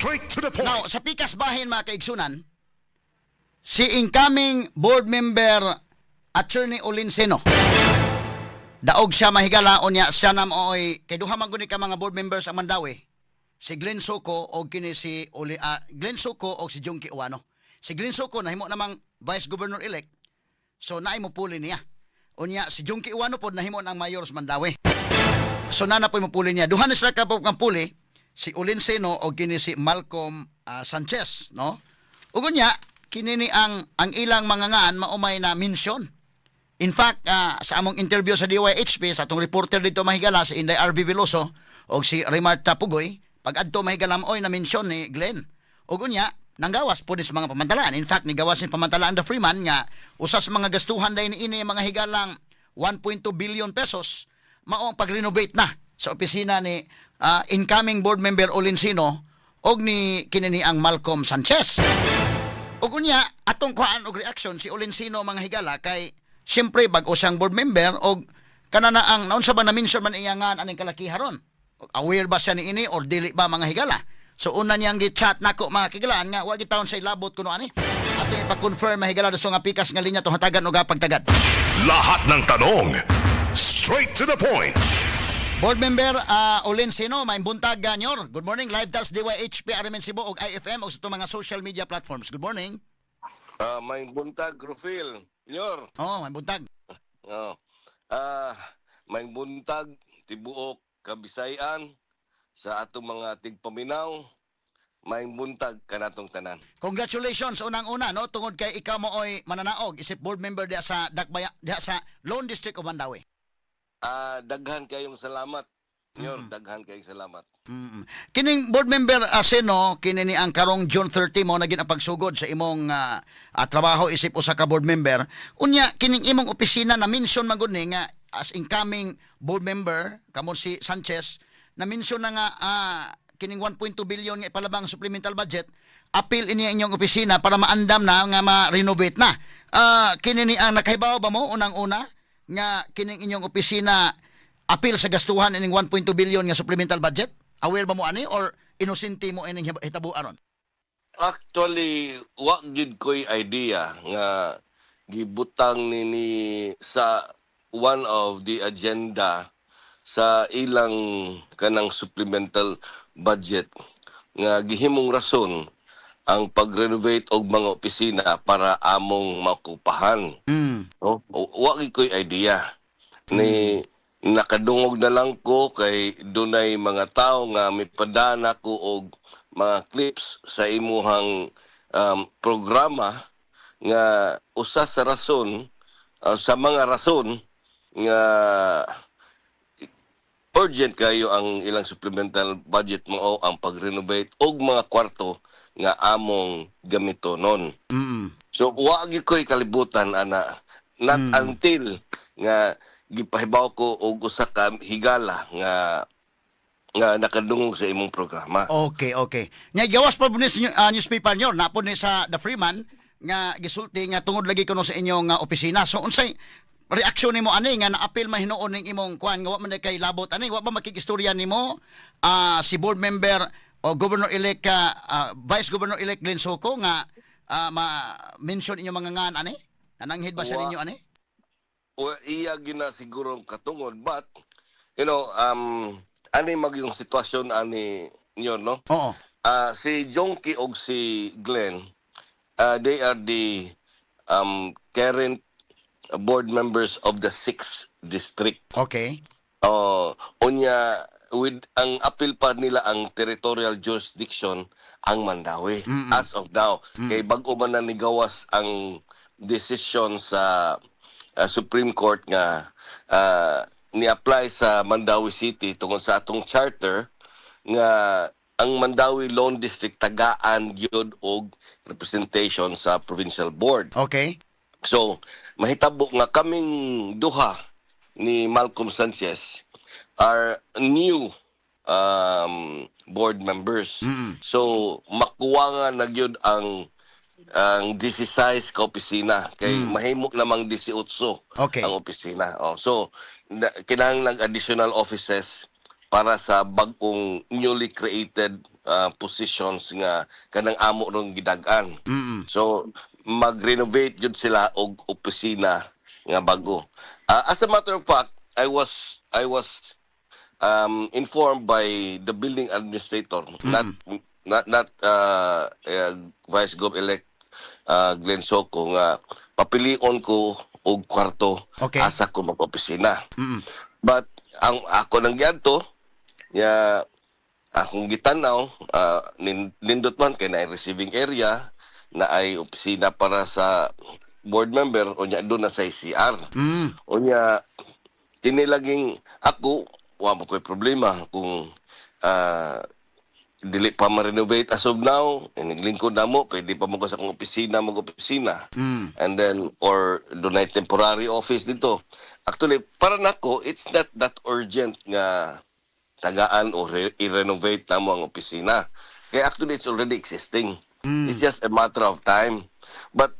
Straight to the point. Now, sa pikas bahin, mga kaigsunan, si incoming board member Attorney Olinseno. Daog siya, mahigala, unya siya na mooy kay duha man guni ka mga board members ang Mandaue. Si Glenn Soco og kini si Oli, Glenn Soco og si Junkie Uwano. Si Glenn Soco nahimo namang vice governor elect. So naay mo puli niya. Unya si Junkie Uwano pod nahimo ang mayor sa Mandaue. So nana po mo puli niya. Duha na sila ka kang puli, si Olinseno o kini si Malcolm Sanchez, no? Ug unya kini ni ang ilang mga ngaan maumay na mention. In fact, sa among interview sa DYHP sa atong reporter dito, mahigala, si Inday RV Veloso o si Remart Tapugoy, pag adto, mahigala, oy na mention ni Glenn. Ug unya nanggawas po sa mga pamantalaan. In fact, nigawas ni pamantalaan The Freeman nga usa sa mga gastuhan dahil niini, mga higalang 1.2 billion pesos, mao ang pag-renovate na sa opisina ni incoming board member Olinsino og ni kini ni ang Malcolm Sanchez. Ug unya atong kuhaan og reaction si Olinsino, mga higala, kay siyempre bag-o siyang board member og kana na ang naunsa ba, na mention man iya nga aning kalakiharon. Aware ba siya ni ini or dili ba, mga higala? So una niyang gi-chat nako, mga kigalaan, nga wa gitawon sa ilabot kuno ani. Ato ipa-confirm, mahigala, sa nga pikas nga linya tong hatagan og pagtagad. Lahat ng tanong. Straight to the point. Board member Olinsino, may buntag nyor. Good morning, live tas DYHP RMN Cebu og IFM og sa itong mga social media platforms. Good morning. May buntag, Rufil. Nyor. Oh, may buntag. Oh. May buntag tibuok Kabisayan sa atong mga tigpaminaw. May buntag kanatong tanan. Congratulations unang-una, no, tungod kay ikaw mo oy mananaog isip board member diha sa Dakbaya, diha sa Lone District of Mandaue. Daghan kayong salamat. Nyor, daghan kayong salamat. Kining board member Aseno, kini ni ang karong June 30 mo na ginapagsugod sa imong trabaho isip usa ka board member. Unya kining imong opisina na mention man gud ni nga as incoming board member kamo si Sanchez, na mention na nga kining 1.2 billion nga ipalabang supplemental budget, apil ini ang inyong opisina para maandam na nga ma-renovate na. Kini ni ang nakahibaw ba mo unang-una nga kining inyong opisina apil sa gastuhan ining 1.2 billion nga supplemental budget? Aware ba mo ani or inosente mo ining hitabo aron? Actually, wa gid ko'y idea nga gibutang ni sa one of the agenda sa ilang kanang supplemental budget nga gihimong rason ang pag-renovate og mga opisina para among makupahan. No? Wa gid ko'y idea. Ni nakadungog na lang ko kay dunay mga tao nga mipadana ko og mga clips sa imuhang programa nga usa sa rason, sa mga rason nga urgent kayo ang ilang supplemental budget mao ang pag-renovate og mga kwarto nga among gamitonon. So wa gyud ko'y kalibutan ana, not until nga gipahibaw ko og usa ka higala nga nga nakadungog sa imong programa. Okay. Nya gawas pa ni sa newspaper nyo, napod ni sa The Freeman nga gisulti nga tungod lagi kuno sa inyong opisina. So unsay reaksyon nimo ani nga naapil man hinuon ning imong kuan nga wa man kay labot ani? Wa ba makikistorya nimo si board member o governor elect, vice governor elect Glenn Soco nga ma-mention inyong mga ngan ani? Nananghid ba siya ninyo ani? O iya gina siguro ang katungod, but ani magyong sitwasyon ani niyo, no? Oo. Si Jonky og si Glenn, they are the current board members of the 6th district. Oh, unya with ang appeal pa nila ang territorial jurisdiction ang Mandaue as of now. Kay bag-o man na nigawas ang decision sa Supreme Court nga ni-apply sa Mandaue City tungod sa atong charter nga ang Mandaue Lone District tagaan gyud og representation sa provincial board. So, mahitabo nga kaming duha ni Malcolm Sanchez are new board members. So, makuha nga na gyud ang 16 ka opisina kay mahimo namang 18 ang opisina. Oh, so, kinahanglan additional offices para sa bag-ong newly created positions nga kanang amo rong gidag-an. So mag-renovate jud sila og opisina nga bago. As a matter of fact, I was informed by the building administrator, not Vice Gov elect Glenn Soco, nga papilion ko og kwarto asa ko mag-opisina. But ang ako nang giadto ya, akong gitanaw, nindot man kay na receiving area na ay opisina para sa board member, unya doon na sa CR. Unya kini laging ako wa mo ko'y problema kung dili pa ma-renovate as of now, iniglingkod na mo, pwede pa mo ko sa akong opisina mag-opisina. And then, or dunay temporary office dito. Actually, para nako, it's not that urgent nga tagaan o i-renovate na mo ang opisina. Kaya actually, it's already existing. It's just a matter of time. But,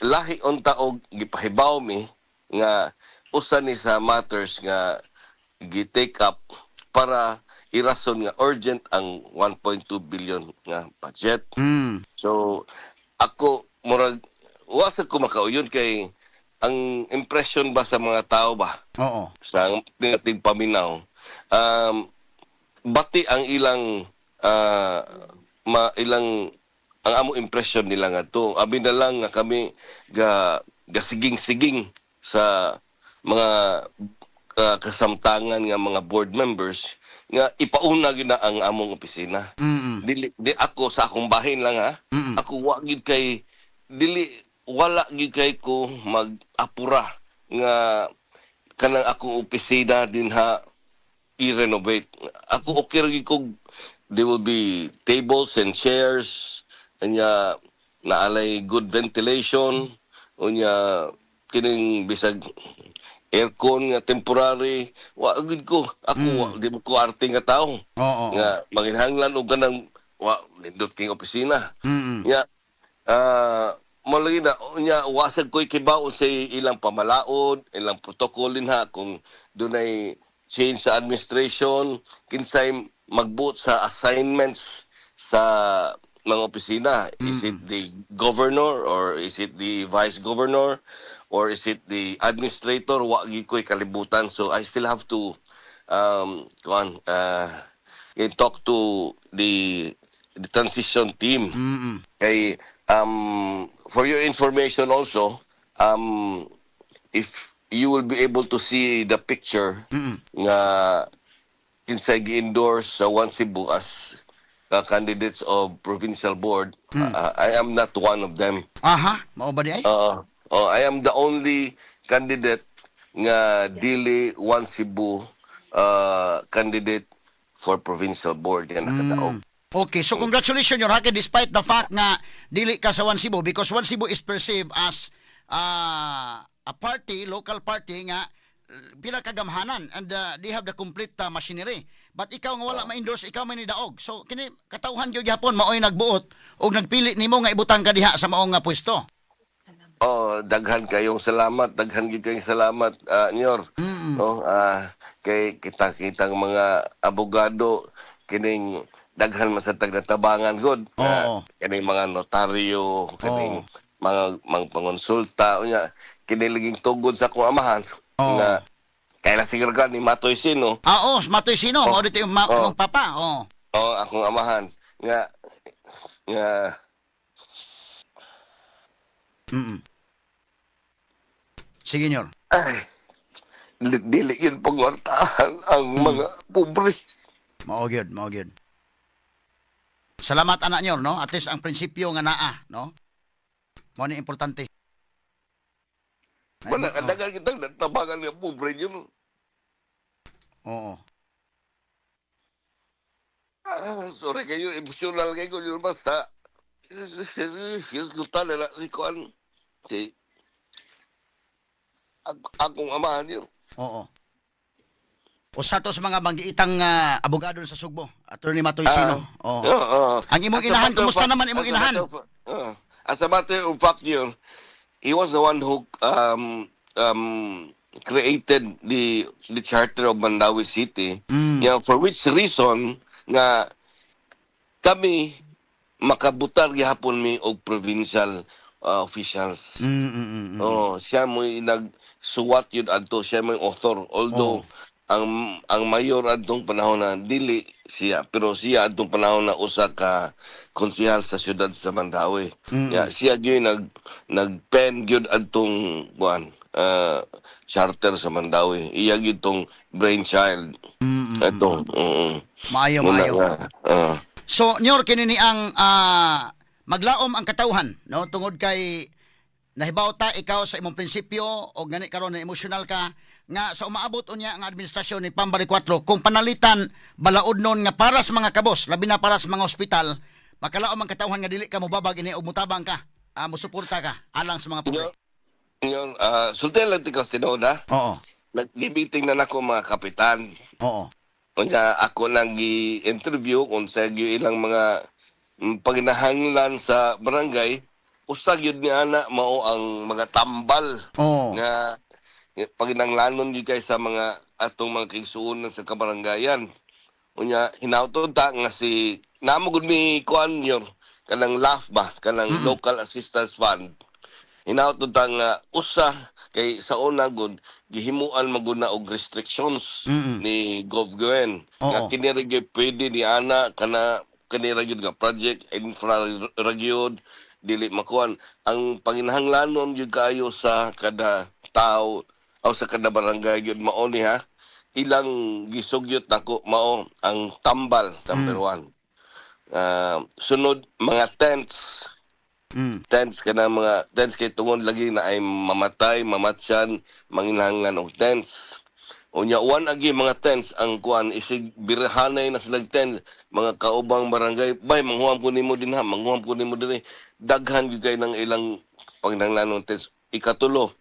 lahi unta og gipahibaw mi nga usa ni sa matters nga gi-take up para irason nga urgent ang 1.2 billion nga budget. So ako murag wa sa ko makauyon kay ang impression ba sa mga tao ba sa tigpaminaw, bati ang ilang ma ilang ang among impression nila nga to abi na lang nga kami ga gasiging-siging sa mga kasamtangan nga mga board members nga ipauna gyud na ang among opisina. Dili di ako sa akong bahin lang ha. Ako wa gyud kay dili wala gyud kay ko mag-apura nga kanang akong opisina dinha i-renovate. Ako okay ra gyud kog there will be tables and chairs, unya naalay good ventilation, unya kining bisag aircon nga temporary, wa gyud ko. Ako wa di mo ko arte nga tao nga manginhanglan og kanang wa nindot king opisina. Nya mo lagi na nya wasag ko'y kibaw sa ilang pamalaod, ilang protocol din ha, kung dunay change sa administration, kinsay magbuot sa assignments sa mga opisina. Is it the governor or is it the vice governor or is it the administrator? Wa gyud ko'y kalibutan. So I still have to kuan talk to the transition team. Kay for your information also, if you will be able to see the picture nga kinsay gi-endorse sa One Cebu as candidates of provincial board, I am not one of them. Aha, mao ba di ay? Oh, I am the only candidate nga dili One Cebu candidate for provincial board nga nakadaog. Okay, so congratulations, Your Hake, despite the fact nga dili ka sa One Cebu, because One Cebu is perceived as a party, local party nga pila kagamhanan and they have the complete machinery. But ikaw nga wala ma-endorse, ikaw man nidaog. So kini katawhan gyud gyapon maoy nagbuot og nagpili nimo nga ibutang ka diha sa maong nga pwesto. Oh, daghan kayong salamat, daghan gid kayong salamat, Nyor. No, kay kita kitang mga abogado kining daghan man sa tag natabangan gud. Kining mga notaryo, kining mga pangonsulta unya kini laging tugod sa akong amahan nga kay la siguro ka ni Matoy Sino. Ah, oh, Matoy Sino, mao dito yung imong papa. Oh. Oh, akong amahan nga nga Sige, Nyor. Ay, dili, dili yun pangwartahan ang mga pobre. Mao gyud, mao gyud. Salamat anak nyo, no? At least ang prinsipyo nga naa, no? Mao ni importante. Ay, Wala, oh. daghan kitang natabangan nga pobre yun. Ah, sorry kayo, emotional kayo yun basta. Hisgutan na si Kuan. Si akong amahan yun. Oo. Usa to sa mga manggiitang abogado sa Sugbo, Attorney Matoy Sino. Oo. Oo. Ang imong As a inahan, matter of kumusta fact- naman imong as a inahan? As a matter of fact yun, he was the one who created the charter of Mandaue City. Yeah, for which reason nga kami makabutar gihapon mi og provincial officials. Oh, siya mo nagsuwat yun adto, siya mo author. Although ang mayor adtong panahon na dili siya, pero siya adtong panahon na usa ka konsehal sa siyudad sa Mandaue. Yeah, siya gyud nag-pen gyud adtong kuan charter sa Mandaue. Iya gyud tong brainchild. Ato. Oo. Maayo, Muna maayo. nga, So, Nyor, kini ni ang maglaom ang katawhan, no? Tungod kay nahibaw ta ikaw sa imong prinsipyo o gani karon na emosyonal ka nga sa umaabot unya nga administrasyon ni Pam Baricuatro, kung panalitan balaod nun nga para sa mga kabos, labi na para sa mga ospital, makalaom ang katawhan nga dili ka mobabag ini og mutabang ka, musuporta ka alang sa mga pobre. Yun, sultihan lang ikaw tinuod ha. Nag-meeting na nako mga kapitan. Unya ako nang gi-interview kung sa gyud ilang mga paginahanglan sa barangay, usa gyud ni ana mao ang mga tambal nga paginanglanon gyud kay sa mga atong mga kaigsuonan sa kabaranggayan. Unya hinawton ta nga si namo gud mi kuan yor kanang LAF ba, kanang Local Assistance Fund. Hinawton ta nga usa kay sa una gud gihimuan man gud na og restrictions ni Gov Gwen nga kini ra gyud pwede ni ana, kana kani ra gyud nga project, infra ra gyud, dili makuan. Ang panginahanglanon gyud kaayo sa kada tao o sa kada barangay gyud mao ni ha ilang gisugyot nako mao ang tambal, number one. Sunod mga tents. Tents, kana mga tents kay tungod lagi na ay mamatay, mamatyan, manginahanglan og tents. Unya uwan agi mga tents ang kuan, isig birhanay na sila tents, mga kaubang barangay, "Bay, manghuam ko nimo din ha, manghuam ko nimo dinhi." Daghan gyud kay ng ilang panginahanglan og tents. Ikatulo,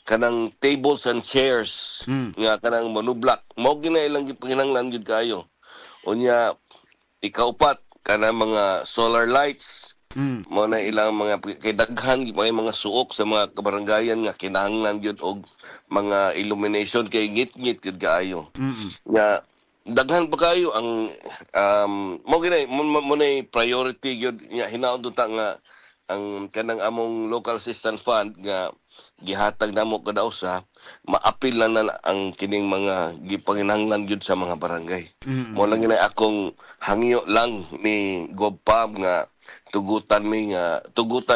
kanang tables and chairs nga kanang monoblock, mao gina ilang gipanginahanglan gyud kayo. Unya ikaupat, kanang mga solar lights. Mo na ilang mga kay daghan mga mga suok sa mga kabaranggayan nga kinahanglan gyud og mga illumination kay ngit-ngit gyud kaayo. Nga daghan pa kayo ang mo gina mo na priority gyud nga hinaon ta nga ang kanang among Local Assistance Fund nga gihatag namo kada usa, maapil na na ang kining mga gipanginahanglan gyud sa mga barangay. Mo lang gina akong hangyo lang ni Gov Pam nga tugutan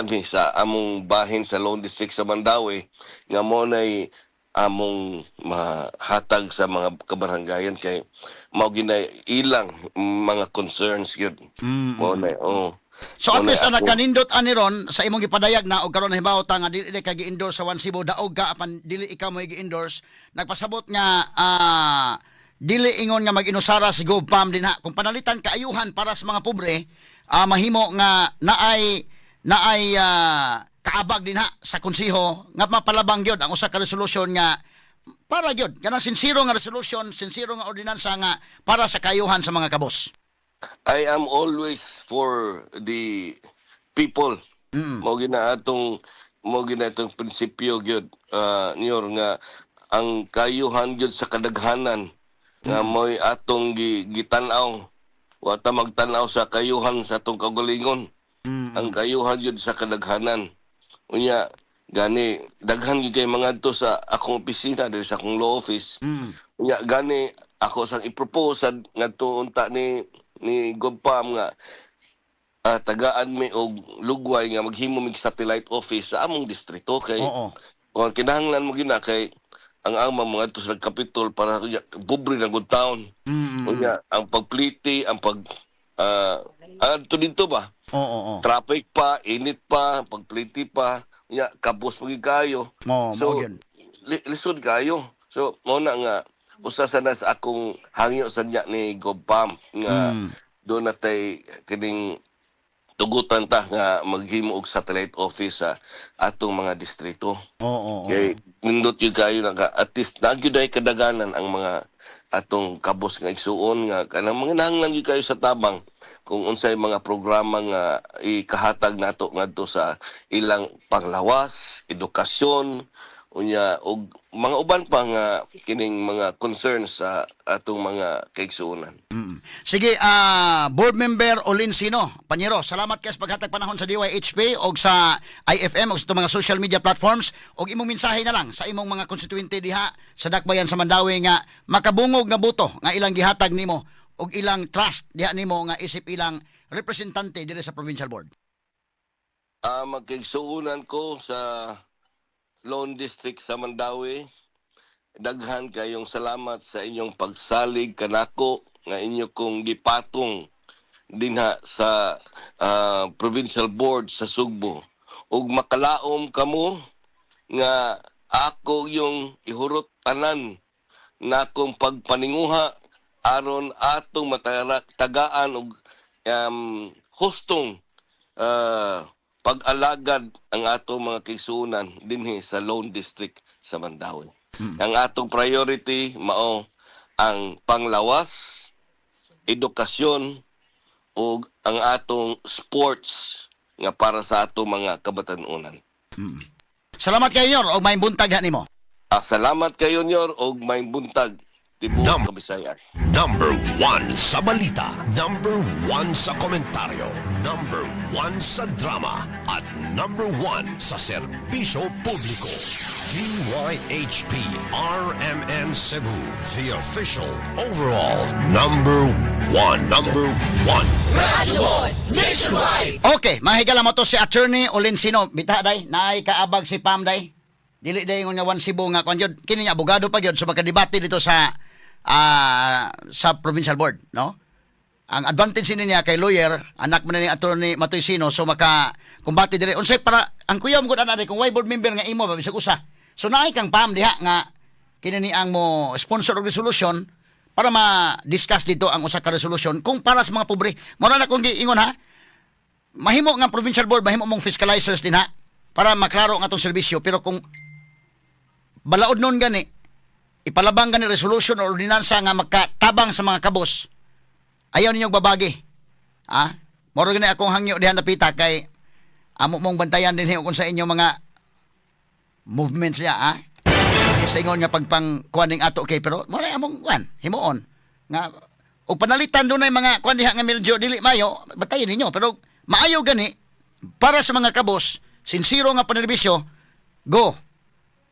mi sa among bahin sa Lone District sa Mandaue nga mo nay among mahatag sa mga kabaranggayan kay mao ginay ilang mga concerns gyud. Mo na, oh. So at Mo na least ana kanindot ani ron sa imong gipadayag na og karon nahibaw ta nga dili ka gi-endorse sa One Cebu, daog ka apan dili ikaw mo gi-endorse, nagpasabot nga dili ingon nga mag-inusara si Gov Pam dinha kung panalitan kaayuhan para sa mga pobre, mahimo nga naay naay kaabag dinha sa konseho nga mapalabang gyud ang usa ka resolution nga para gyud kanang sincero nga resolution, sincero nga ordinansa nga para sa kaayuhan sa mga kabos. I am always for the people. Mo gina atong prinsipyo gyud niyor nga ang kayuhan gyud sa kadaghanan nga mo'y atong gitan-aw. Wa ta magtan-aw sa kayuhan sa atong kaugalingon. Ang kayuhan gyud sa kadaghanan. Unya gani daghan gyud kay mga adto sa akong opisina diri sa akong law office. Unya gani ako sang i-propose sad ngadto unta ni Gov Pam nga tagaan mi og lugway nga maghimo mig satellite office sa among distrito kay kung kinahanglan mo gina kay ang amang mga adto sa Capitol para unya, pobre na good town. Unya ang pagpliti, ang pag adto dito ba? Oo, oo. Traffic pa, init pa, pagpliti pa, unya kabos pagi kayo. Mo So, gyud. Lisod kayo. So, mo na nga usa sa na sa akong hangyo sa niya ni Gov Pam nga doon na tay kining tugutan ta nga maghimo og satellite office sa atong mga distrito. Oo, oo. Kay nindot yun kayo na at least nagyud ay kadaganan ang mga atong kabos nga igsuon nga kanang mga nahanglan gyud kayo sa tabang kung unsay mga programa nga ikahatag nato ngadto sa ilang panglawas, edukasyon. Unya og mga uban pa nga kining mga concerns sa atong mga kaigsuonan. Sige, board member Olin Sino, Panyero, salamat kay sa paghatag panahon sa DYHP og sa IFM og sa itong mga social media platforms, og imong mensahe na lang sa imong mga konstituente diha sa Dakbayan sa Mandaue nga makabungog nga boto nga ilang gihatag nimo og ilang trust diha nimo nga isip ilang representante diri sa provincial board. Magkaigsuonan ko sa Lone District sa Mandaue, daghan kayong salamat sa inyong pagsalig kanako nga inyo kong gipatong dinha sa provincial board sa Sugbo. Ug makalaom kamo nga ako yung ihurot tanan nakong pagpaninguha aron atong tagaan og hustong pag-alagad ang atong mga kaigsuonan dinhi sa Lone District sa Mandaue. Ang atong priority mao ang panglawas, edukasyon ug ang atong sports nga para sa atong mga kabatan-unan. Salamat kayo, Nyor, og maayong buntag diha nimo. Salamat kayo, Nyor, og maayong buntag tibuok Kabisayan. Number 1 sa balita. Number 1 sa komentaryo. Number 1 sa drama. At number 1 sa serbisyo publiko. DYHP RMN Cebu. The official overall number 1. Number 1. Okay, mga higala, mao to si Attorney Olencino. Bita day, naay kaabag si Pam day. Dili day nga one Cebu nga kwan gyud. Kini niya abogado pa gyud, so makadebate dito sa provincial board, no? Ang advantage ni niya kay lawyer, anak man ni Attorney Matoy Sino, so maka kumbate dire. Unsay para ang kuya mo gud ana kung way board member nga imo ba bisag usa. So naay kang Pam diha nga kini ni ang mo sponsor og resolution para ma-discuss dito ang usa ka resolution kung para sa mga pobre. Mao na kung giingon ha, mahimo nga provincial board, mahimo mong fiscalizers din ha para maklaro ang atong serbisyo, pero kung balaod nun gani ipalabang gani resolution o ordinansa nga makatabang sa mga kabos, ayaw ninyo babagi ha. Moro gani akong hangyo diha napita kay amo mong bantayan din kung sa inyo mga movements niya ha. Sa ingon nga pagpang kuan ning ato kay, pero mo na among kuan himuon nga og panalitan dunay mga kuan diha nga medyo dili mayo, batayin ninyo, pero maayo gani para sa mga kabos, sincero nga panerbisyo, go.